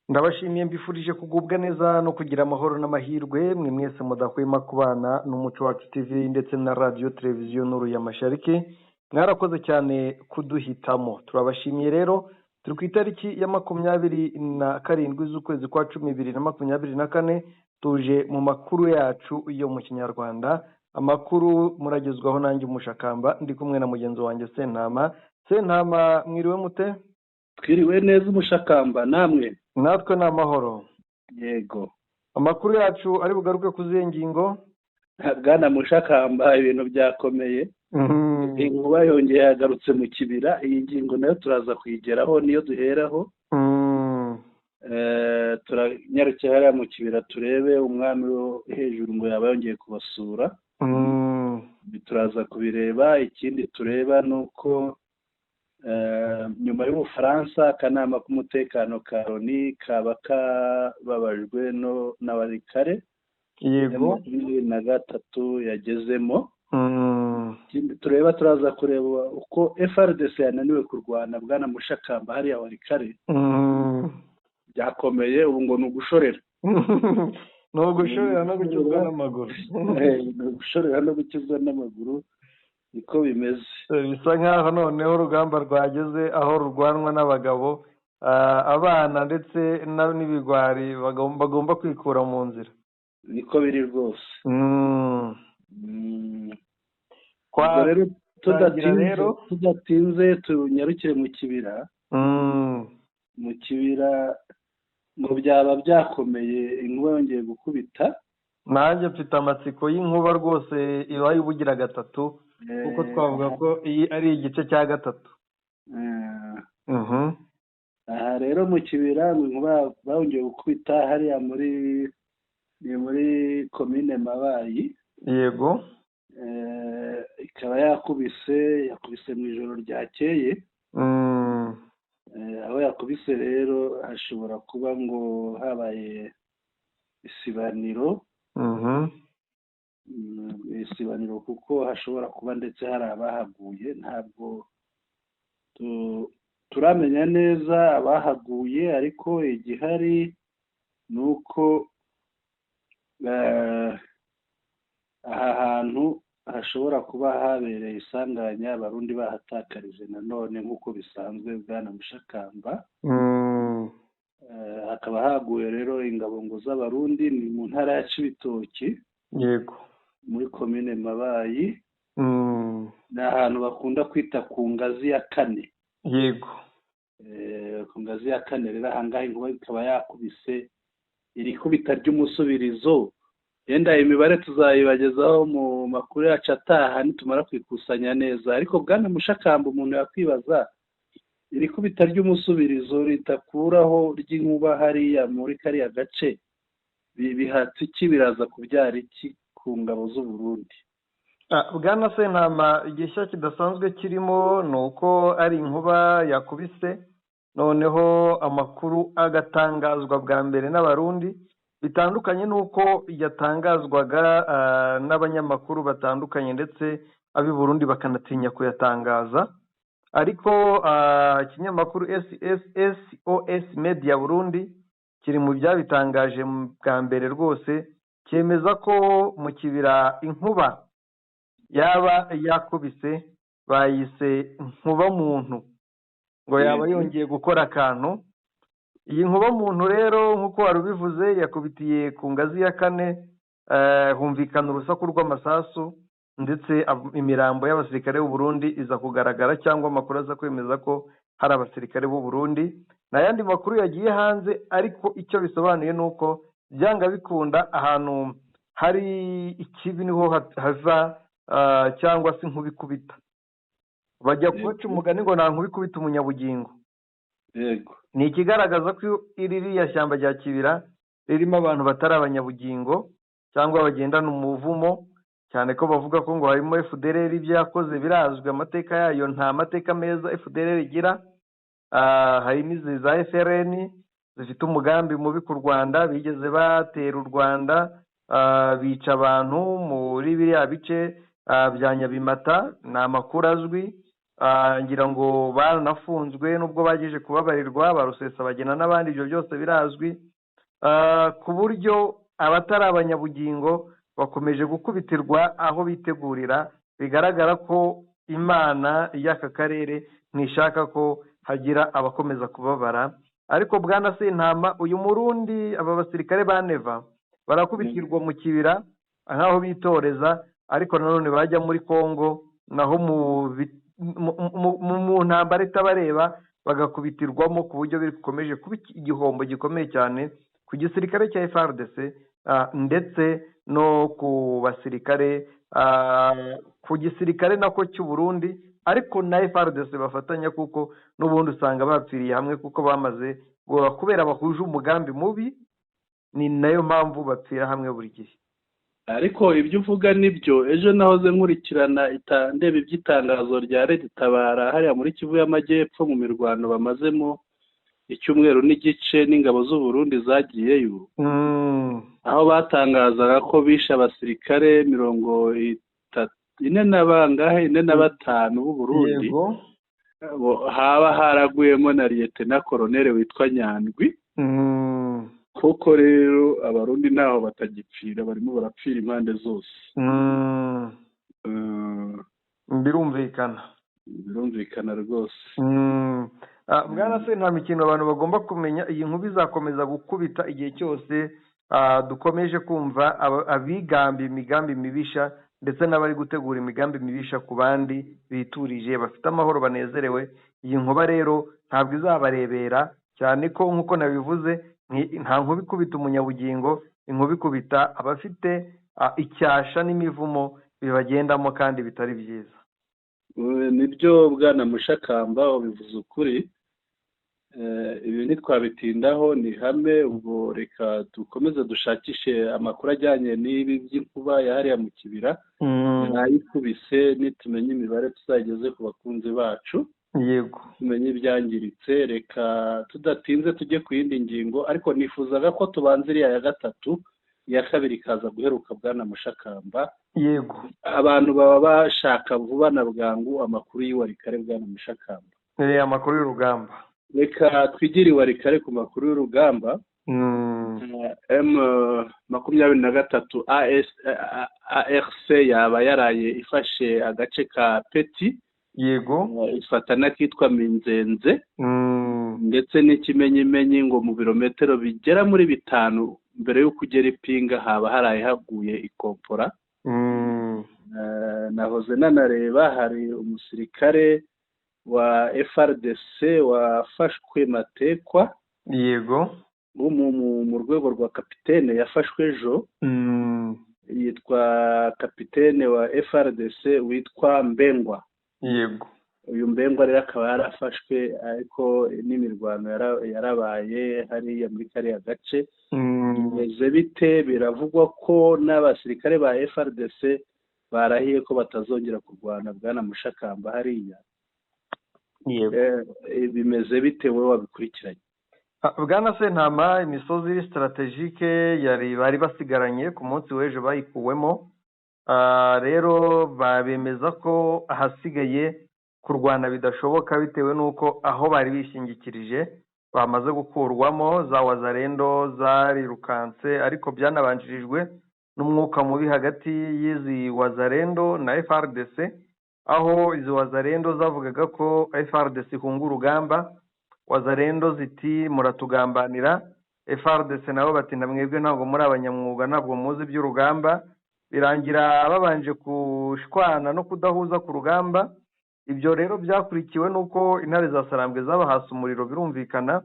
Ndabashimiye, mbifurije kugubwa neza no kugira amahoro n'amahirwe, mwe mwese mudahwema kubana n'Umuco Wacu TV ndetse na radiyo televiziyo Nuru ya Mashariki. Mwarakoze cyane kuduhitamo, turabashimiye. Rero turi ku itariki ya 27 z'ukwezi kwa 10 2024, tuje mu makuru yacu yo mu Kinyarwanda. Amakuru muragezwaho nanjye Umushakamba, ndi kumwe na mugenzi wanjye Sentama. Sentama, mwiriwe mute? Twiriwe neza Umushakamba, namwe? Natwe ni amahoro. Yego. Amakuru yacu ari bugaruke ku zihe ngingo? Bwana Mushakamba, ibintu byakomeye. Inkuba yongeye yagarutse mu Kibira. Iyi ngingo nayo turaza kuyigeraho, niyo duheraho. Turanyarukira hariya mu Kibira turebe umwami wo hejuru ngo yaba yongeye kubasura. Turaza kubireba. Ikindi tureba ni uko nyuma y'Ubufaransa, akanama k'umutekano ka Loni kaba kababajwe n'abarikare 23 yagezemo. Ikindi tureba, turaza kureba uko FARDC yananiwe kurwana, bwana Mushakamba, hariya Walikale. Byakomeye, ubu ngo ni ugushorera. Ni ugushorera no gukizwa n'amaguru. Ni ugushorera no gukizwa n'amaguru, niko bimeze. Bisa nkaho noneho urugamba rwageze aho rurwanwa n'abagabo, abana ndetse n'ibigwari bagomba kwikura mu nzira. Niko biri rwose. Rero tudatinze tunyarukire mu Kibira. Mu Kibira ngo byaba byakomeye, inkuba yongeye gukubita. Nanjye mfite amatsiko y'inkuba rwose ibaye ubugira gatatu, kuko twavuga ko iyi ari igice cya gatatu. Aha rero mu Kibira ngo inkuba bongeye gukubita hariya muri komine Mabayi. Yego. Ikaba yakubise mu ijoro ryakeye. Aho yakubise rero hashobora kuba ngo habaye isibaniro. Isibaniro, kuko hashobora kuba ndetse hari abahaguye. Ntabwo turamenya neza abahaguye, ariko igihari ni uko aha hantu hashobora kuba habereye isanganya, Abarundi bahatakarije nanone nk'uko bisanzwe, bwana Mushakamba. Hakaba haguye rero ingabo ngo z'Abarundi, ni mu ntara ya Cibitoki. Yego. Muri komine Mabayi. Ni ahantu bakunda kwita ku ngazi ya kane. Yego. Ku ngazi ya kane rero ahangaha inkuba ikaba yakubise iri kubita ry'umusubirizo. Yenda imibare tuzayibagezaho mu makuru yacu ataha nitumara kwikusanya neza. Ariko bwana Mushakamba, umuntu yakwibaza iri kubita ry'umusubirizo ritakuraho ry'inkuba hariya muri kariya gace, bihatse iki, biraza kubyara iki ku ngabo z'u Burundi? Bwana Sentama, igishya kidasanzwe kirimo ni uko ari inkuba yakubise, noneho amakuru agatangazwa bwa mbere n'Abarundi, bitandukanye n'uko yatangazwaga n'abanyamakuru batandukanye, ndetse ab'i Burundi bakanatinya kuyatangaza. Ariko ikinyamakuru SOS Media Burundi kiri mu byabitangaje bwa mbere rwose, cyemeza ko mu Kibira inkuba yaba yakubise, bayise nkuba muntu, ngo yaba yongeye gukora akantu. Iyi nkuba muntu rero nk'uko wari ubivuze, yakubitiye ku ngazi ya kane, humvikana urusaku rw'amasasu, ndetse imirambo y'abasirikare b'u Burundi iza kugaragara, cyangwa amakuru aza kwemeza ko hari abasirikare b'u Burundi. N'ayandi makuru yagiye hanze, ariko icyo bisobanuye ni uko byanga bikunda ahantu hari ikibi niho hava cyangwa se inkuba ikubita. Bajya kubaca umugani ngo nta nkuba ikubita umunyabugingo. Yego. Ni ikigaragaza ko ririya shyamba rya Kibira ririmo abantu batari abanyabugingo cyangwa bagendana umuvumo, cyane ko bavuga ko ngo harimo FDLR. Ibyo yakoze birazwi, amateka yayo nta mateka meza FDLR igira. Hari n'izi za FRN zifite umugambi mubi ku Rwanda, bigeze batera u Rwanda, bica abantu muri biriya bice bya Nyabimata, ni amakuru azwi. Ngira ngo baranafunzwe nubwo bageje kubabarirwa, ba Rusesabagina n'abandi, ibyo byose birazwi. Ku buryo abatari abanyabugingo bakomeje gukubitirwa aho bitegurira. Bigaragara ko Imana y'aka karere ntishaka ko hagira abakomeza kubabara. Ariko bwana Sentama, uyu Murundi, aba basirikare ba Neva barakubitirwa mu kibira nk'aho bitoreza, ariko nanone bajya muri Kongo naho mu ntambara itabareba bagakubitirwamo, ku buryo bikomeje kuba igihombo gikomeye cyane ku gisirikare cya FARDC, ndetse no ku basirikare, ku gisirikare nako cy'u Burundi, ariko na FARDC bafatanya, kuko n'ubundi usanga bapfiriye hamwe, kuko bamaze kubera bahuje umugambi mubi, ni nayo mpamvu bapfira hamwe buri gihe. Ariko ibyo uvuga nibyo. Ejo nahoze nkurikirana ndeba iby'itangazo rya Red Tabara hariya muri Kivu y'Amajyepfo mu mirwano bamazemo icyumweru n'igice n'ingabo z'u Burundi zagiyeyo, aho batangazaga ko bishe abasirikare 34 na bangahe, 45 b'u Burundi, haba haraguyemo na Lieutenant Colonel witwa Nyandwi. Koko rero Abarundi ntaho batagipfira, barimo barapfira impande zose. Birumvikana. Birumvikana rwose. Bwana se, nta mikino abantu bagomba kumenya, iyi nkuba izakomeza gukubita igihe cyose dukomeje kumva abigamba imigambi mibisha, ndetse n'abari gutegura imigambi mibisha ku bandi biturije bafite amahoro banezerewe. Iyi nkuba rero ntabwo izabarebera, cyane ko nk'uko nabivuze, nta nkuba ikubita umunyabugingo, inkuba ikubita abafite icyasha n'imivumo bibagendamo kandi bitari byiza. Nibyo bwana Mushakamba, ubivuze ukuri. Ibi ntitwabitindaho, ni hame. Ubwo reka dukomeze dushakishe amakuru ajyanye n'ibi by'inkuba yahariya mu kibira nayikubise, nitumenye imibare tuzageze ku bakunzi bacu. Yego, tumenye ibyangiritse. Reka tudatinze tujye ku yindi ngingo, ariko nifuzaga ko tubanza iriya ya gatatu, iya kabiri ikaza guheruka bwana Mushakamba. Yego, abantu baba bashaka vuba na bwangu amakuru y'iwarikare bwana Mushakamba. Amakuru y'urugamba. Reka twigire iwarikare ku makuru y'urugamba. M23 ARC yaba yaraye ifashe agace ka Peti. Yego, ifata n'akitwa Minzenze, ndetse n'ikimenyimenyi ngo mu birometero bigera muri 5 mbere y'uko ugera Ipinga haba haraye haguye ikompora. Nahoze nanareba, hari umusirikare wa FARDC wafashwe matekwa. Yego, mu rwego rwa kapitene, yafashwe ejo. Yitwa kapitene wa FARDC witwa Mbengwa. Yego, uyu Mbengwa rero akaba yarafashwe, ariko n'imirwano yarabaye hariya muri kariya gace. Bimeze bite? Biravugwa ko n'abasirikare ba FARDC barahiye ko batazongera kurwana bwana Mushakamba hariya. Bimeze bite wowe wabikurikiranye? Bwana Sentama, imisozi strategike yari bari basigaranye ku munsi w'ejo bayikuwemo. Rero babemeza ko ahasigaye kurwana bidashoboka, bitewe n'uko aho bari bishingikirije bamaze gukurwamo. Za Wazalendo zarirukanse, ariko byanabanjirijwe n'umwuka mubi hagati y'izi Wazalendo na FARDC, aho izi Wazalendo zavugaga ko FARDC ihunga urugamba, Wazalendo ziti muratugambanira, FARDC nabo bati mwebwe ntabwo muri abanyamwuga, ntabwo muzi iby'urugamba. Birangira babanje kushwana no kudahuza ku rugamba. Ibyo rero byakurikiwe n'uko intare za Sarambwe zabahasa umuriro, birumvikana,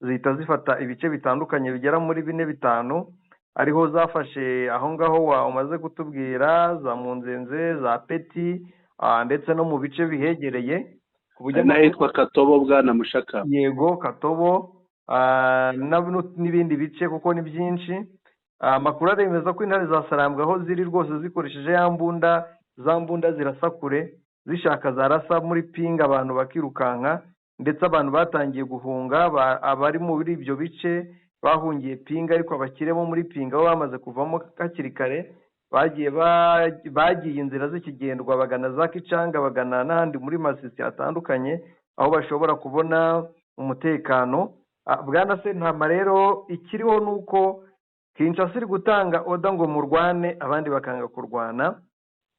zihita zifata ibice bitandukanye bigera muri 4 5, ariho zafashe aho ngaho wa umaze kutubwira, za Munzenze, za Peti, ndetse no mu bice bihegereye, ku buryo n'ahitwa Katobo bwana Mushaka. Yego, Katobo n'ibindi bice, kuko ni byinshi. Amakuru aremeza ko intare za Sarambwe aho ziri rwose zikoresheje ya mbunda, za mbunda zirasa kure, zishaka zarasa muri Pinga, abantu bakirukanka, ndetse abantu batangiye guhunga. Abari muri ibyo bice bahungiye Pinga, ariko abakire bo muri Pinga bo bamaze kuvamo hakiri kare. Bagiye inzira z'ikigendwa bagana za Kicanga, bagana n'ahandi muri Masisi hatandukanye aho bashobora kubona umutekano. Bwana Sentama rero ikiriho ni uko Kinshasa iri gutanga oda ngo murwane, abandi bakanga kurwana,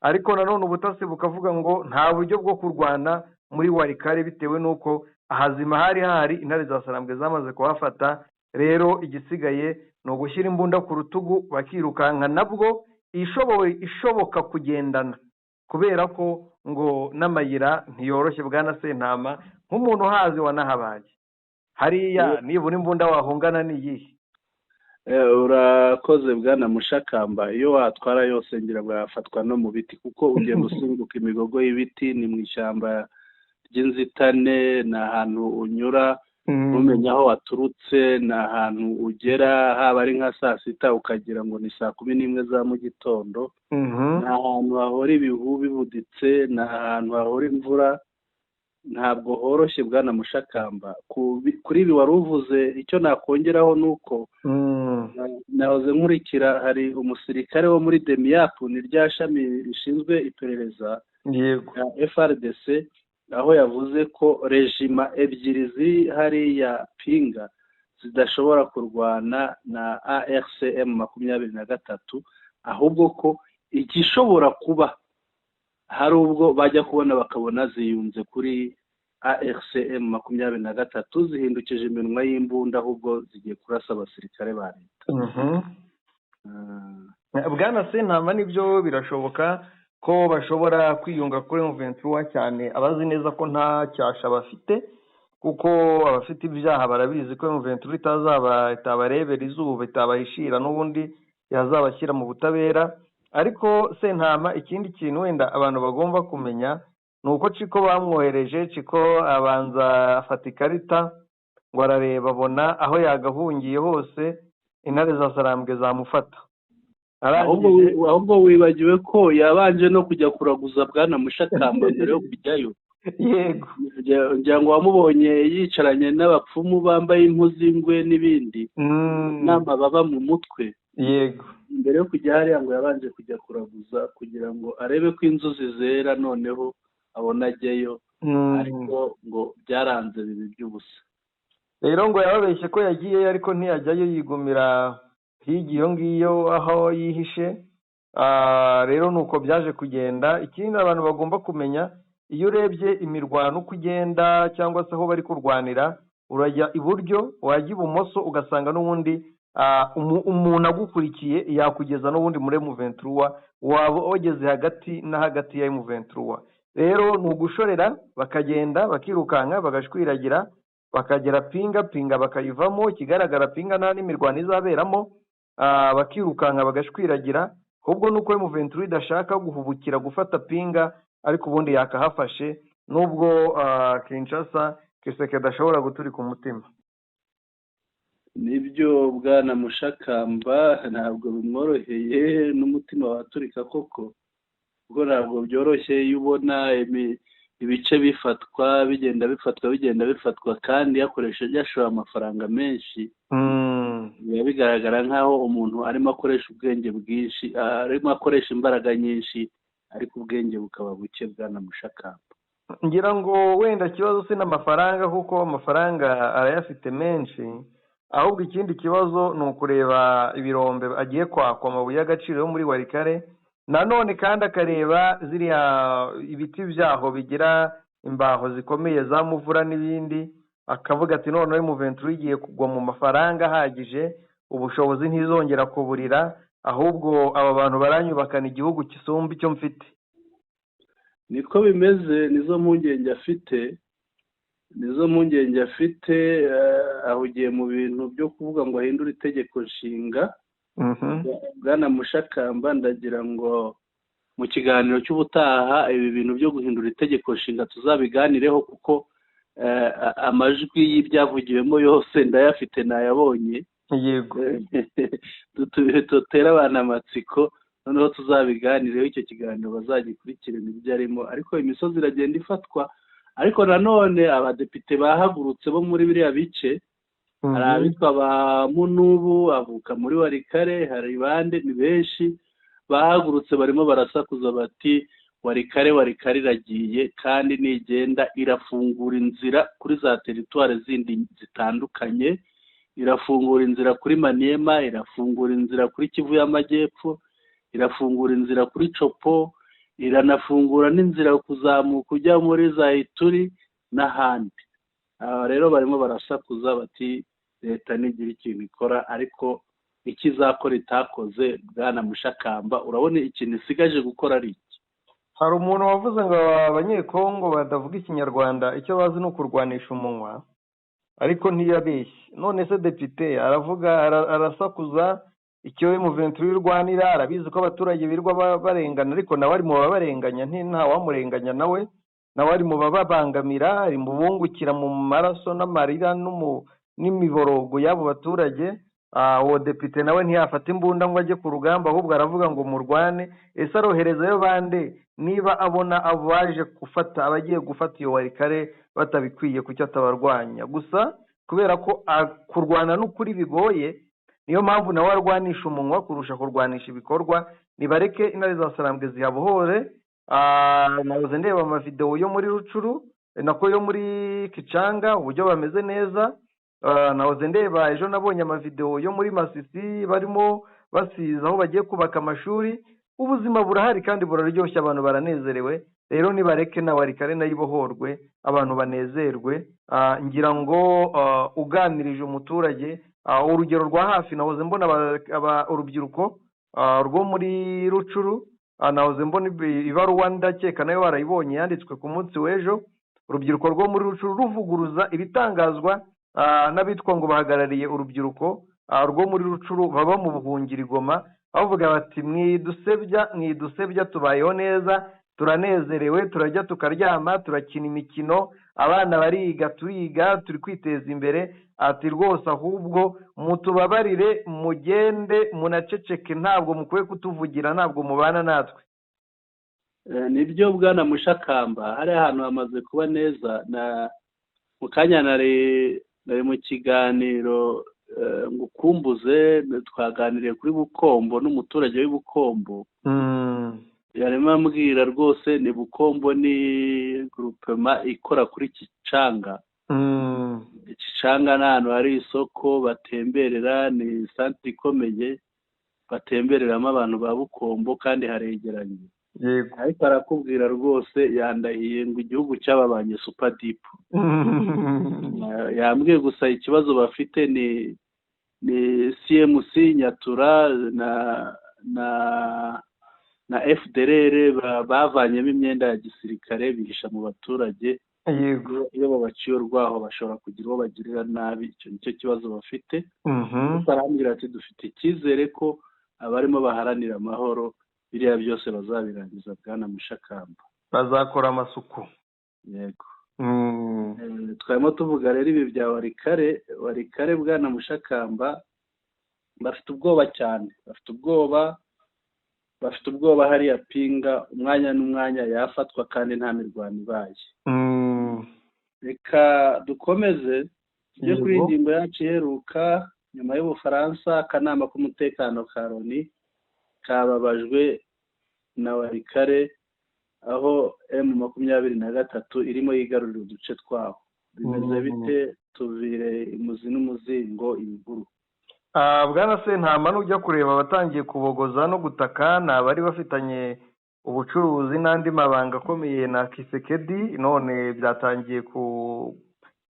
ariko nanone ubutasi bukavuga ngo nta buryo bwo kurwana muri Warikare bitewe n'uko ahazima hari hahari intare za Sarambwe zamaze kuhafata. Rero igisigaye ni ugushyira imbunda ku rutugu bakirukanka, nabwo ishoboka kugendana, kubera ko ngo n'amayira ntiyoroshye. Bwana Sentama, nk'umuntu uhazi wanahabaye hariya, nibura imbunda wahungana ni iyihe? Urakoze bwana Mushakamba. Iyo watwara yose ngira ngo yafatwa no mu biti, kuko ugenda usunguka imigogo y'ibiti, ni mu ishyamba ry'inzitane, ni ahantu unyura ntumenya aho waturutse, ni ahantu ugera haba ari nka saa sita ukagira ngo ni saa 11 za mu gitondo, ni ahantu hahora ibihu bibuditse, ni ahantu hahora imvura, ntabwo horoshye bwana Mushakamba. Kuri ibi wari uvuze, icyo nakongeraho ni uko nahoze nkurikira, hari umusirikare wo muri Demiyapu, ni rya shami rishinzwe iperereza ya FRDC, aho yavuze ko rejima 2 ziri hariya Pinga zidashobora kurwana na ARCM 23, ahubwo ko igishobora kuba hari ubwo bajya kubona bakabona ziyunze kuri ARCM 23, zihindukije iminwa y'imbunda, ahubwo zigiye kurasa abasirikare ba leta. Bwana Sentama, nibyo birashoboka ko bashobora kwiyunga kuri M23, cyane abazi neza ko nta cyasha bafite, kuko abafite ibyaha barabizi ko M23 itazaba itabarebera izuba, itabahishira, n'ubundi yazabashyira mu butabera. Ariko Sentama, ikindi kintu wenda abantu bagomba kumenya ni uko Chiko bamwohereje, Chiko abanza afata ikarita ngo arareba, abona aho yagahungiye hose intare za Sarambwe zamufata. Ahubwo wibagiwe ko yabanje no kujya kuraguza bwana Mushakamba mbere yo kujyayo. Yego, ngira ngo wamubonye yicaranye n'abapfumu bambaye impu z'ingwe n'ibindi n'amababa mu mutwe. Yego, mbere yo kujya hariya ngo yabanje kujya kuraguza kugira ngo arebe ko inzuzi zera, noneho abona ajyayo, ariko ngo byaranze bibi by'ubusa. Rero ngo yababeshye ko yagiyeyo, ariko ntiyajyayo, yigumira hirya iyo ngiyo aho yihishe. Rero nuko byaje kugenda. Ikindi abantu bagomba kumenya, iyo urebye imirwano uko igenda cyangwa se aho bari kurwanira, urajya iburyo wajya ibumoso ugasanga n'ubundi umuntu agukurikiye yakugeza n'ubundi muri M23, waba wageze hagati na hagati ya M23. Rero ni ugushorera bakagenda bakirukanka bagashwiragira bakagera Pinga, Pinga bakayivamo, ikigaragara Pinga nta n'imirwano izaberamo, bakirukanka bagashwiragira. Ahubwo nuko M23 idashaka guhubukira gufata Pinga, ariko ubundi yakahafashe, nubwo Kinshasa Kisekedi adashobora guturika umutima. Nibyo bwana Mushakamba, ntabwo bimworoheye n'umutima waturika koko, kuko ntabwo byoroshye iyo ubona ibice bifatwa bigenda bifatwa bigenda bifatwa, kandi yakoresheje yashora amafaranga menshi. Biba bigaragara nk'aho umuntu arimo akoresha ubwenge bwinshi, arimo akoresha imbaraga nyinshi, ariko ubwenge bukaba buke bwana Mushakamba. Ngira ngo wenda ikibazo si n'amafaranga, kuko amafaranga arayafite menshi, ahubwo ikindi kibazo ni ukureba ibirombe agiye kwakwa amabuye y'agaciro yo muri Warikare, nanone kandi akareba ziriya ibiti byaho bigira imbaho zikomeye za muvura n'ibindi, akavuga ati noneho M23 igiye kugwa mu mafaranga ahagije, ubushobozi ntizongera kuburira, ahubwo aba bantu baranyubakana igihugu kisumba icyo mfite. Niko bimeze, nizo mpungenge afite, nizo mpungenge afite. Ahugiye mu bintu byo kuvuga ngo ahindure itegeko nshinga. Bwana Mushakamba, ndagira ngo mu kiganiro cy'ubutaha ibi bintu byo guhindura itegeko nshinga tuzabiganireho, kuko amajwi y'ibyavugiwemo yose ndayafite, nayabonye. Yego, dutere abantu amatsiko, noneho tuzabiganireho, icyo kiganiro bazagikurikirane ibyo arimo. Ariko imisozi iragenda ifatwa, ariko nanone abadepite bahagurutse bo muri biriya bice, hari abitwa ba Munubu avuka muri Warikare, hari bande ni benshi Bahagurutse barimo barasakuza bati Warikare, Warikare iragiye, kandi nigenda irafungura inzira kuri za teritwari zindi zitandukanye, irafungura inzira kuri Maniema, irafungura inzira kuri Kivu y'Amajyepfo, irafungura inzira kuri Copo, iranafungura n'inzira kuzamuka ujya muri za Ituri n'ahandi. Aba rero barimo barasakuza bati leta nigira ikintu ikora, ariko ikizakora itakoze. Bwana Mushakamba, urabona ikintu isigaje gukora ari iki? Hari umuntu wavuze ngo Abanyekongo badavuga Ikinyarwanda icyo bazi ni ukurwanisha umunwa, ariko ntiyabeshye. None se depite aravuga, arasakuza icyo M23 irwanira, arabizi ko abaturage birwa barengana, ariko nawe ari mu babarenganya, ntawamurenganya, nawe ari mu bababangamira, ari mu bungukira mu maraso n'amarira n'imiborogo y'abo baturage. Uwo depite nawe ntiyafata imbunda ngo ajye ku rugamba, ahubwo aravuga ngo murwane. Ese aroherezayo bande niba abona abaje gufata, abagiye gufata iyo Warikare batabikwiye, kuki atabarwanya? Gusa kubera ko kurwana n'ukuri bigoye, niyo mpamvu nawe arwanisha umunwa kurusha kurwanisha ibikorwa. Nibareke intare za Sarambwe zihabohore. Nahoze ndeba amavidewo yo muri Rucuru, nako yo muri Kicanga, uburyo bameze neza. Nahoze ndeba ejo nabonye amavidewo yo muri Masisi barimo basiza aho bagiye kubaka amashuri. Ubuzima burahari kandi buraryoshye, abantu baranezerewe. Rero nibareke na Warikare nayibohorwe, abantu banezerwe. Ngira ngo uganirije umuturage, urugero rwa hafi, nahoze mbona urubyiruko rwo muri Rucuru, nahoze mbona ibaruwa, ndakeka nayo barayibonye, yanditswe ku munsi w'ejo. Urubyiruko rwo muri Rucuru ruvuguruza ibitangazwa n'abitwa ngo bahagarariye urubyiruko rwo muri Rucuru baba mu buhungiro i Goma, bavuga bati mwidusebya, mwidusebya, tubayeho neza, turanezerewe, turajya tukaryama, turakina imikino, abana bariga, turiga, turi kwiteza imbere. Ati rwose ahubwo mutubabarire, mugende munaceceke, ntabwo mukwiye kutuvugira, ntabwo mubana natwe. Nibyo bwana Mushakamba, hari ahantu hamaze kuba neza. Na mu kanya nari mu kiganiro ngukumbuze, twaganiriye kuri Bukombo n'umuturage w'i Bukombo. Yarimo ambwira rwose, ni Bukombo ni groupement ikora kuri Kicanga. Kicanga ni ahantu hari isoko batemberera, ni santire ikomeye batembereramo abantu ba Bukombo, kandi haregeranye. Ariko arakubwira rwose, yandahiye ngo igihugu cyababanye supadipu. Yambwiye gusa ikibazo bafite ni CMC Nyatura na FDLR bavanyemo imyenda ya gisirikare bihisha mu baturage. Iyo babaciye urwaho bashobora kugira uwo bagirira nabi, icyo nicyo kibazo bafite. Arambwira ati dufite icyizere ko abarimo baharanira amahoro biriya byose bazabirangiza. Bwana Mushakamba, bazakora amasuku. Yego. Twarimo tuvuga rero ibi bya Warikare. Warikare bwana Mushakamba, bafite ubwoba cyane, bafite ubwoba, bafite ubwoba hariya Pinga umwanya n'umwanya yafatwa kandi nta mirwano ibaye. Reka dukomeze tujye kuri ingingo yacu iheruka. Nyuma y'Ubufaransa, akanama k'umutekano ka Loni kababajwe na Warikare, aho M23 irimo yigarurira uduce twaho. Bimeze bite? Tuvire imuzi n'umuzingo inkuru. Bwana Sentama, nujya kureba abatangiye kubogoza no gutaka ni abari bafitanye ubucuruzi n'andi mabanga akomeye na Kisekedi, none byatangiye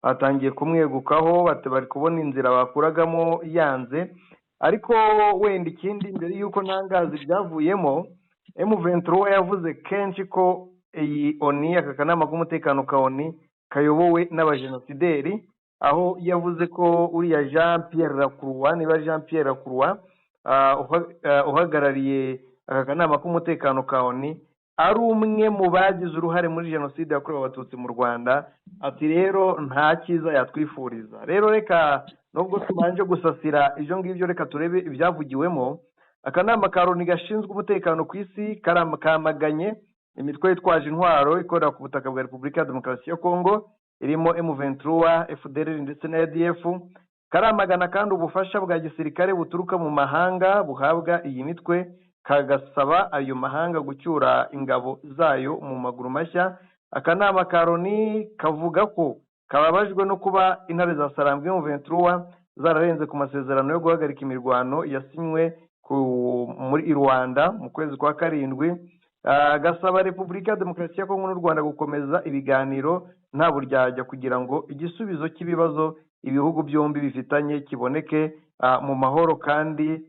batangiye kumwegukaho, bari kubona inzira bakuragamo yanze. Ariko wenda ikindi mbere y'uko ntangaza ibyavuyemo, M23 yavuze kenshi ko iyi ONU, aka kanama k'umutekano ka ONU kayobowe n'abajenosideri, aho yavuze ko uriya Jean Pierre Lacroix, niba Jean Pierre Lacroix uhagarariye aka kanama k'umutekano ka ONU, ari umwe mu bagize uruhare muri jenoside yakorewe Abatutsi mu Rwanda. Ati rero nta cyiza yatwifuriza. Rero reka nubwo tubanje gusasira ibyo ngibyo, reka turebe ibyavugiwemo. Akanama ka Loni gashinzwe umutekano ku isi kamaganye imitwe yitwaje intwaro ikorera ku butaka bwa Repubulika ya Demokarasi ya Kongo, irimo M23, FDLR ndetse na ADF. Karamagana kandi ubufasha bwa gisirikare buturuka mu mahanga buhabwa iyi mitwe. Kagasaba ayo mahanga gucyura ingabo zayo mu maguru mashya. Akanama ka Loni kavuga ko kababajwe no kuba intare za Sarambwe M23 zararenze ku masezerano yo guhagarika imirwano yasinywe muri Rwanda mu kwezi kwa 7. Gasaba Repubulika ya Demokarasi ya Kongo n'u Rwanda gukomeza ibiganiro nta buryarya kugira ngo igisubizo cy'ibibazo ibihugu byombi bifitanye kiboneke mu mahoro kandi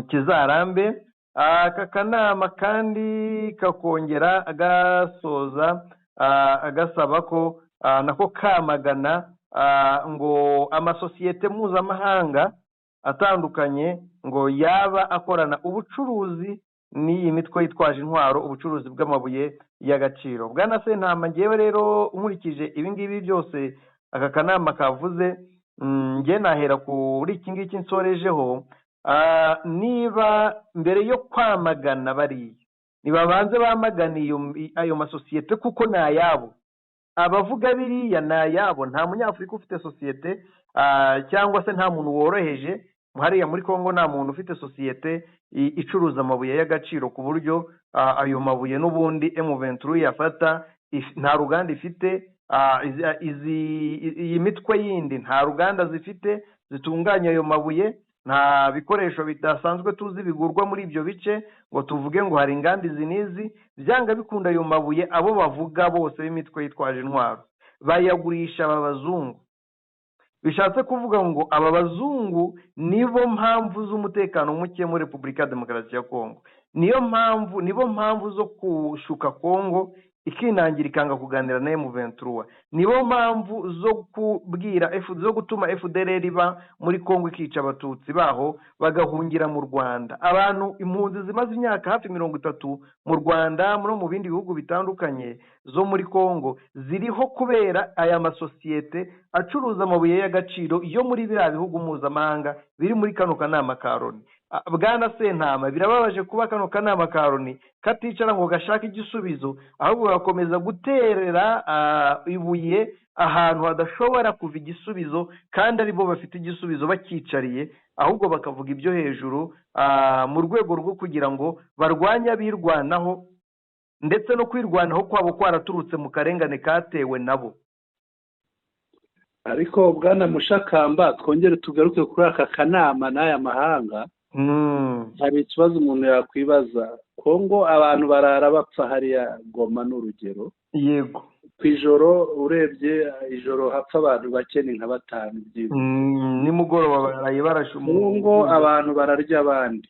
kizarambe. Aka kanama kandi kakongera agasoza agasaba ko nako kamagana ngo amasosiyete mpuzamahanga atandukanye ngo yaba akorana ubucuruzi n'iyi mitwe yitwaje intwaro, ubucuruzi bw'amabuye y'agaciro. Bwana Sentama, ngewe rero nkurikije ibi ngibi byose aka kanama kavuze, nge nahera kuri iki ngiki nsorejeho. Niba mbere yo kwamagana bariya nibabanze bamagana ayo masosiyete kuko ni ayabo, abavuga biriya ni ayabo, nta munyafurika ufite sosiyete cyangwa se nta muntu woroheje hariya muri Kongo, nta muntu ufite sosiyete icuruza amabuye y'agaciro ku buryo ayo mabuye n'ubundi M23 yafata. Nta ruganda ifite, iyi mitwe yindi nta ruganda zifite zitunganya ayo mabuye, nta bikoresho bidasanzwe tuzi bigurwa muri ibyo bice ngo tuvuge ngo hari inganda izi n'izi. Byanga bikunda ayo mabuye abo bavuga bose b'imitwe yitwaje intwaro bayagurisha aba bazungu. Bishatse kuvuga ngo aba bazungu nibo mpamvu z'umutekano muke muri Repubulika ya Demokarasi ya Kongo, niyo mpamvu, nibo mpamvu zo kushuka Kongo ikinangira ikanga kuganira na M23, nibo mpamvu zo kubwira zo gutuma FDLR iba muri Kongo ikica abatutsi baho bagahungira mu Rwanda. Abantu impunzi zimaze imyaka hafi 30 mu Rwanda no mu bindi bihugu bitandukanye zo muri Kongo ziriho kubera aya masosiyete acuruza amabuye y'agaciro yo muri biriya bihugu mpuzamahanga biri muri kano kanama ka Loni. Bwana Sentama, birababaje kuba kano kanama ka Loni katicara ngo gashake igisubizo, ahubwo bagakomeza guterera ibuye ahantu hadashobora kuva igisubizo kandi aribo bafite igisubizo bakicariye, ahubwo bakavuga ibyo hejuru mu rwego rwo kugira ngo barwanye abirwanaho, ndetse no kwirwanaho kwabo kwaraturutse mu karengane katewe nabo. Ariko Bwana Mushakamba, twongere tugaruke kuri aka kanama n'aya mahanga. Hari ikibazo umuntu yakwibaza. Kongo abantu barara bapfa hariya Goma n'urugero. Yego. Ku ijoro urebye ijoro hapfa abantu bake ni nka 5 byibuze. Nimugoroba baraye barashe Kongo abantu bararya abandi.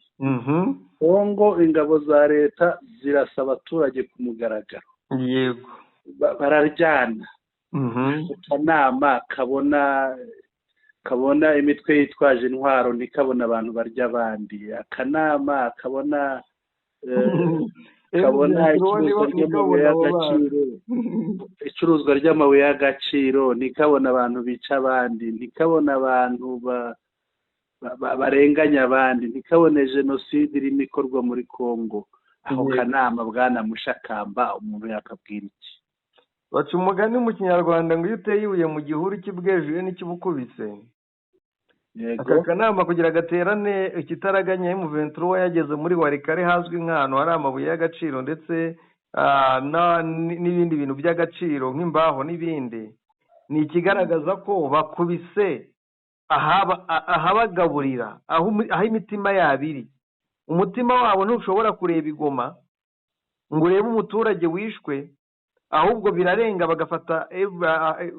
Kongo ingabo za leta zirasa abaturage ku mugaragaro. Yego. Bararyana. Akanama kabona imitwe yitwaje intwaro ntikabona abantu barya abandi. Akanama kabona icuruzwa ry'amabuye y'agaciro ntikabona abantu bica abandi, ntikabona abantu barenganya abandi, ntikabone jenoside irimo ikorwa muri Kongo. Aho kanama Bwana Mushakamba umuntu yakabwira iki? Baca umugani mu Kinyarwanda ngo iyo uteye ibuye mu gihuru kibwejuye n'ikibukubise. Aka kanama kugira gaterane ikitaraganya M23 yageze muri Warikare hazwi nk'ahantu hari amabuye y'agaciro ndetse n'ibindi bintu by'agaciro nk'imbaho n'ibindi, ni ikigaragaza ko bakubise ahabagaburira, aho imitima yabo iri. Umutima wabo ntushobora kureba igoma ngo urebe umuturage wishwe, ahubwo birarenga bagafata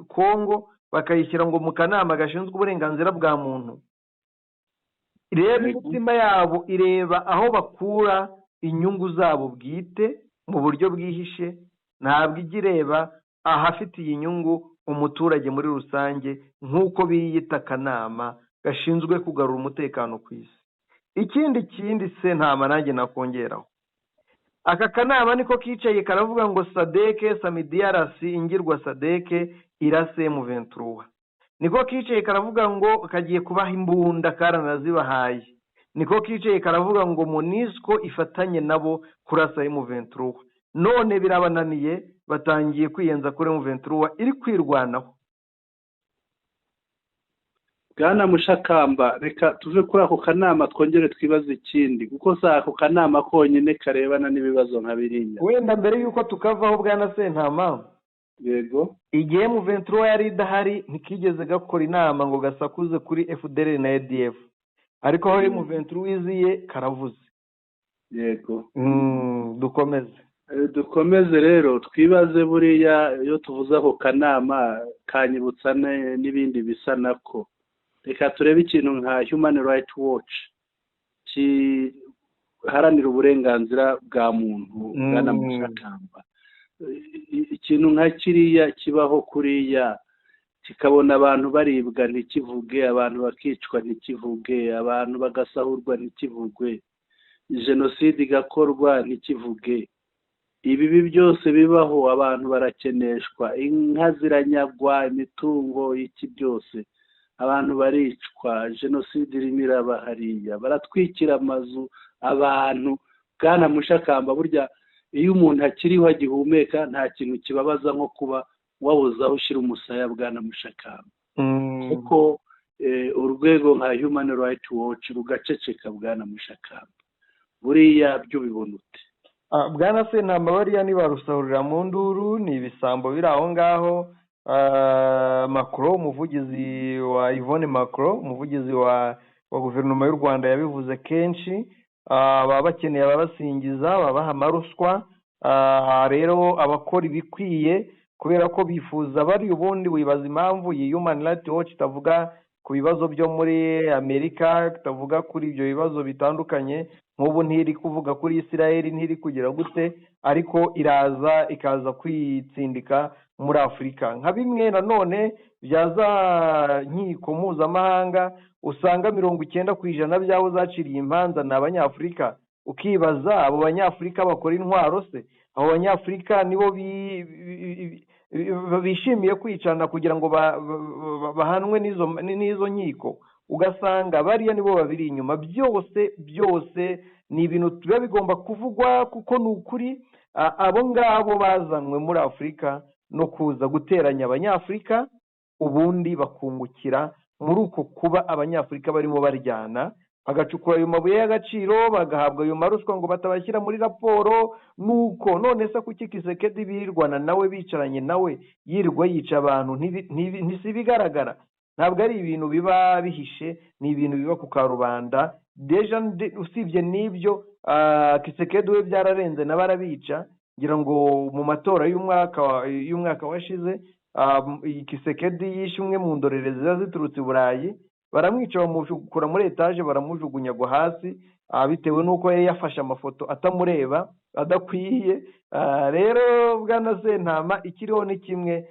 Kongo bakayishyira ngo mu kanama gashinzwe uburenganzira bwa muntu. Reba imitima yabo ireba aho bakura inyungu zabo bwite mu buryo bwihishe, ntabwo ijya ireba ahafitiye inyungu umuturage muri rusange nk'uko biyita akanama gashinzwe kugarura umutekano ku isi. Ikindi kindi se ntama nanjye nakongeraho, aka kanama niko kicaye karavuga ngo Sadeke Samidiarasi ingirwa Sadeke irase M23. Niko kicaye karavuga ngo kagiye kubaha imbunda karanazibahaye. Niko kicaye karavuga ngo MONUSCO ifatanye nabo kurasa M23. None birabananiye, batangiye kwiyenza kuri M23 iri kwirwanaho. Bwana Mushakamba, reka tuve kuri ako kanama twongere twibaze ikindi, kuko si ako kanama konyine karebana n'ibibazo nka biriya. Wenda mbere y'uko tukavaho, bwana Sentama, Yego. igihe M23 yari idahari, ntikigeze gakora inama ngo gasakuze kuri FDLR na ADF, ariko aho M23 iziye karavuze. Dukomeze. Dukomeze rero twibaze. Buriya iyo tuvuze ako kanama kanyibutsa n'ibindi bisa nako. Reka turebe ikintu nka Human Rights Watch giharanira uburenganzira bwa muntu. Bwana Mushakamba, ikintu nka kiriya kibaho kuriya, kikabona abantu baribwa ntikivuge, abantu bakicwa ntikivuge, abantu bagasahurwa ntikivugwe, jenoside igakorwa ntikivuge, ibibi byose bibaho, abantu barakeneshwa, inka ziranyagwa, imitungo, iki byose, abantu baricwa, jenoside irimo iraba hariya, baratwikira amazu abantu. Bwana Mushakamba, burya iyo umuntu akiriho agihumeka, nta kintu kibabaza nko kuba wabuze aho ushyira umusaya, bwana Mushakamba. Kuko urwego nka Human Rights Watch rugaceceka, bwana Mushakamba, buriya byo ubibona ute? Bwana Sentama, bariya ntibarusahurira mu nduru, ni ibisambo biri aho ngaho. Macron, umuvugizi wa Yvonne Macron, umuvugizi wa guverinoma y'u Rwanda, yabivuze kenshi. Baba bakeneye ababasingiza, babaha amaruswa. Rero abakora ibikwiye kubera ko bifuza bari, ubundi wibaza impamvu iyi Human Rights Watch itavuga ku bibazo byo muri Amerika, itavuga kuri ibyo bibazo bitandukanye. Nk'ubu ntiri kuvuga kuri Israel, ntiri kugira gute, ariko iraza ikaza kwitsindika muri Afurika, nka bimwe nanone bya za nkiko mpuzamahanga, usanga 90% by'abo zaciriye imanza ni Abanyafurika. Ukibaza, abo Banyafurika bakora intwaro se, abo Banyafurika nibo bishimiye kwicana kugira ngo bahanwe n'izo nkiko? Ugasanga bariya nibo babiri inyuma. Byose byose ni ibintu biba bigomba kuvugwa, kuko ni ukuri, abo ngabo bazanywe muri Afurika no kuza guteranya Abanyafurika, ubundi bakungukira muri uko kuba Abanyafurika barimo baryana, bagacukura ayo mabuye y'agaciro, bagahabwa ayo maruswa ngo batabashyira muri raporo. Nuko none se kuki Tshisekedi birirwana nawe, bicaranye nawe, yirirwa yica abantu? Ntisi bigaragara, ntabwo ari ibintu biba bihishe, ni ibintu biba ku karubanda déjà. Usibye n'ibyo, Tshisekedi we byararenze, nawe arabica. Ngira ngo mu matora y'umwaka washize, Tshisekedi yishe umwe mu ndorerezi ziba ziturutse i Burayi, baramwica, bamukura muri etaje, baramujugunya agwa hasi, bitewe n'uko yari yafashe amafoto atamureba adakwiye. Rero bwana Sentama, ikiriho ni kimwe: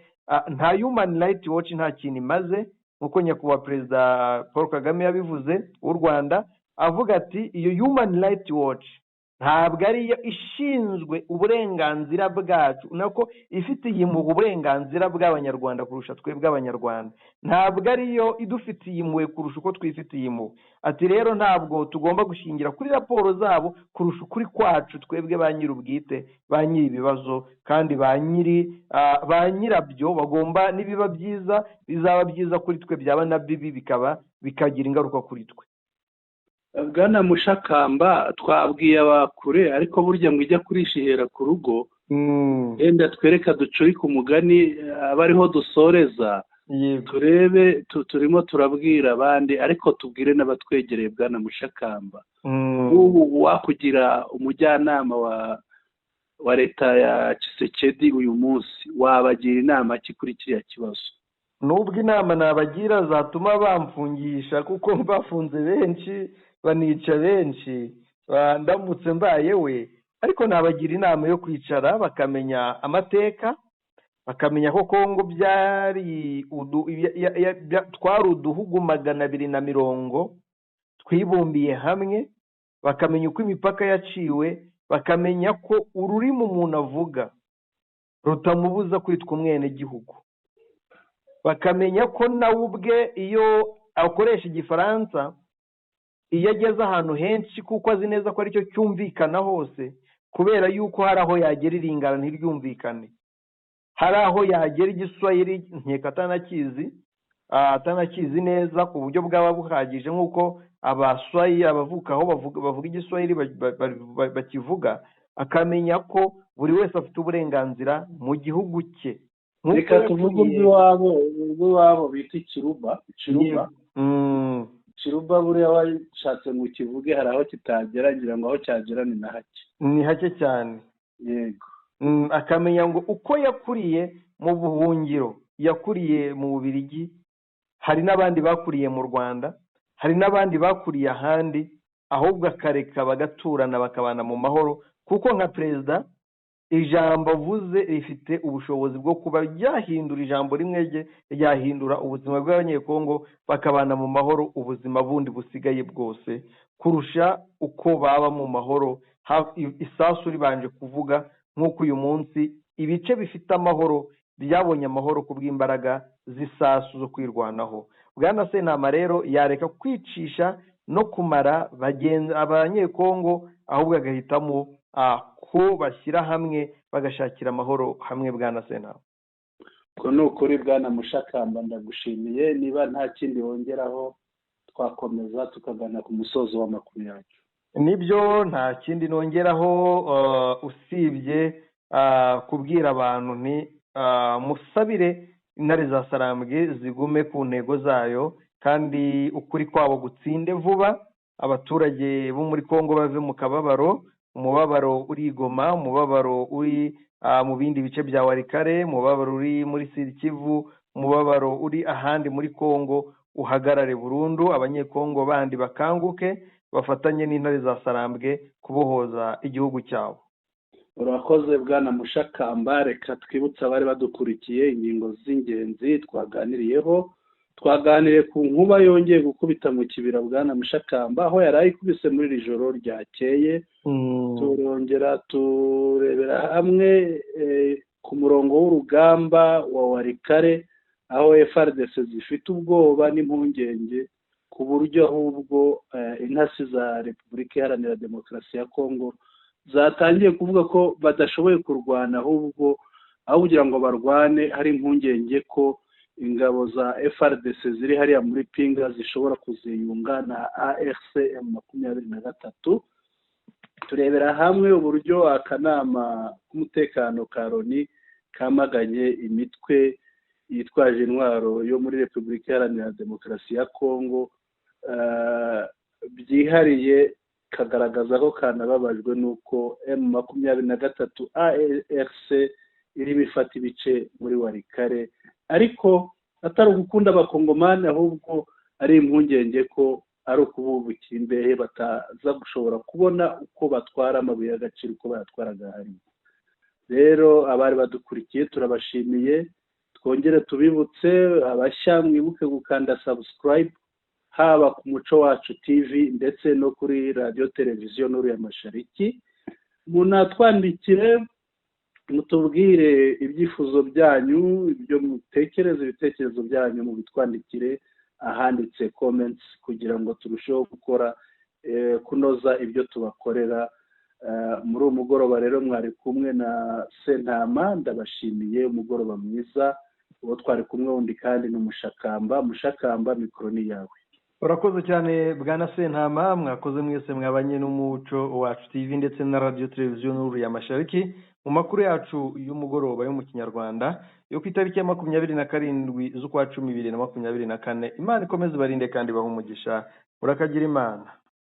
nta Human Rights Watch, nta kintu imaze, nk'uko nyakubahwa Perezida Paul Kagame yabivuze w'u Rwanda, avuga ati iyo Human Rights Watch ntabwo ariyo ishinzwe uburenganzira bwacu, nako ifitiye impuhwe uburenganzira bw'Abanyarwanda kurusha twebwe Abanyarwanda, ntabwo ariyo idufitiye impuhwe kurusha uko twifitiye impuhwe. Ati rero ntabwo tugomba gushingira kuri raporo zabo kurusha ukuri kwacu twebwe ba nyir'ubwite, ba nyiri ibibazo, kandi ba nyiri ba nyirabyo bagomba, nibiba byiza bizaba byiza kuri twe, byaba na bibi bikaba bikagira ingaruka kuri twe. Bwana Mushakamba, twabwiye abakure, ariko burya ngo ijya kurisha ihera ku rugo. Wenda twereka ducurike umugani aba ariho dusoreza. Turebe, turimo turabwira abandi, ariko tubwire n'abatwegereye. Bwana Mushakamba, ubu wakugira umujyanama wa leta ya Tshisekedi uyu munsi, wabagira inama ki kuri kiriya kibazo? Nubwo inama nabagira zatuma bamfungisha, kuko bafunze benshi, banica benshi, ndamutse mbaye we, ariko nabagira inama yo kwicara bakamenya amateka, bakamenya ko Kongo byari twari uduhugu 220 twibumbiye hamwe, bakamenya uko imipaka yaciwe, bakamenya ko ururimi umuntu avuga rutamubuza kwitwa umwenegihugu, bakamenya ko nawe ubwe iyo akoresha Igifaransa, iyo ageze ahantu henshi, kuko azi neza ko aricyo cyumvikana hose, kubera yuko hari aho yagera Iringana ntiryumvikane, hari aho yagera Igiswahili nkeka atanakizi. atanakizi neza ku buryo bwaba buhagije nk'uko abaswahili abavuka aho bavuga igiswahili bakivuga, akamenya ko buri wese afite uburenganzira mu gihugu cye. Reka tuvuge urw'iwabo bita ikiruba. Ikiruba buriya washatse ngo ukivuge hari aho kitagera, ngira ngo aho cyagera ni na hake, ni hake cyane. Yego. Akamenya ngo uko yakuriye mu buhungiro, yakuriye mu Bubiligi, hari n'abandi bakuriye mu Rwanda, hari n'abandi bakuriye ahandi, ahubwo akareka bagaturana bakabana mu mahoro, kuko nka perezida ijambo avuze rifite ubushobozi bwo kuba ryahindura, ijambo rimwe rye ryahindura ubuzima bw'Abanyekongo bakabana mu mahoro ubuzima bundi busigaye bwose, kurusha uko baba mu mahoro isasu ribanje kuvuga. Nk'uko uyu munsi ibice bifite amahoro byabonye amahoro ku bw'imbaraga z'isasu zo kwirwanaho. Bwana Sentama rero yareka kwicisha no kumara Abanyekongo, ahubwo agahitamo ko bashyira hamwe bagashakira amahoro hamwe. Bwana Sentama, ko ni ukuri. Bwana Mushakamba, ndagushimiye. Niba nta kindi wongeraho twakomeza tukagana ku musozo w'amakuru yacu. Nibyo, nta kindi nongeraho usibye kubwira abantu nti musabire intare za Sarambwe zigume ku ntego zayo, kandi ukuri kwabo gutsinde vuba, abaturage bo muri Kongo bave mu kababaro, umubabaro uri i Goma, umubabaro uri mu bindi bice bya Walikale, umubabaro uri muri Sud Kivu, umubabaro uri ahandi muri Kongo uhagarare burundu, Abanyekongo bandi bakanguke bafatanye n'intare za Sarambwe kubohoza igihugu cyabo. Urakoze Bwana Mushakamba. Reka twibutse abari badukurikiye ingingo z'ingenzi twaganiriyeho. Twaganiriye ku nkuba yongeye gukubita mu kibira, Bwana Mushakamba, aho yari ayikubise muri iri joro ryakeye. Turongera turebera hamwe ku murongo w'urugamba wa Walikale, aho FARDC zifite ubwoba n'impungenge ku buryo ahubwo intasi za Repubulika Iharanira Demokarasi ya Kongo zatangiye kuvuga ko badashoboye kurwana, ahubwo aho kugira ngo barwane hari impungenge ko ingabo za FARDC ziri hariya muri Pinga zishobora kuziyunga na AFC M23. Turebera hamwe uburyo akanama k'umutekano ka Loni kamaganye imitwe yitwaje intwaro yo muri Repubulika Iharanira Demokarasi ya Kongo, byihariye kagaragaza ko kanababajwe n'uko M23 ARC irimo ifata ibice muri Walikale, ariko atari ugukunda abakongomani, ahubwo ari impungenge ko ari ukububukira imbehe bataza gushobora kubona uko batwara amabuye y'agaciro uko bayatwaraga hariya. Rero abari badukurikiye turabashimiye, twongere tubibutse abashya mwibuke gukanda subscribe haba ku Muco Wacu TV ndetse no kuri radiyo televiziyo Nuru ya Mashariki. Munatwandikire mutubwire ibyifuzo byanyu, ibyo mutekereza, ibitekerezo byanyu mubitwandikire ahanditse comments, kugira ngo turusheho gukora kunoza ibyo tubakorera. Muri uwo mugoroba rero mwari kumwe na Sentama, ndabashimiye, umugoroba mwiza. Uwo twari kumwe wundi kandi ni Mushakamba. Mushakamba, mikoro ni yawe. Urakoze cyane Bwana Sentama, mwakoze mwese mwabanye n'Umuco Wacu TV ndetse na radiyo televiziyo Nuru ya Mashariki mu makuru yacu y'umugoroba yo mu Kinyarwanda yo ku itariki ya 27 z'ukwa 10 2024. Imana ikomeze ibarinde kandi ibahe umugisha. Murakagira Imana.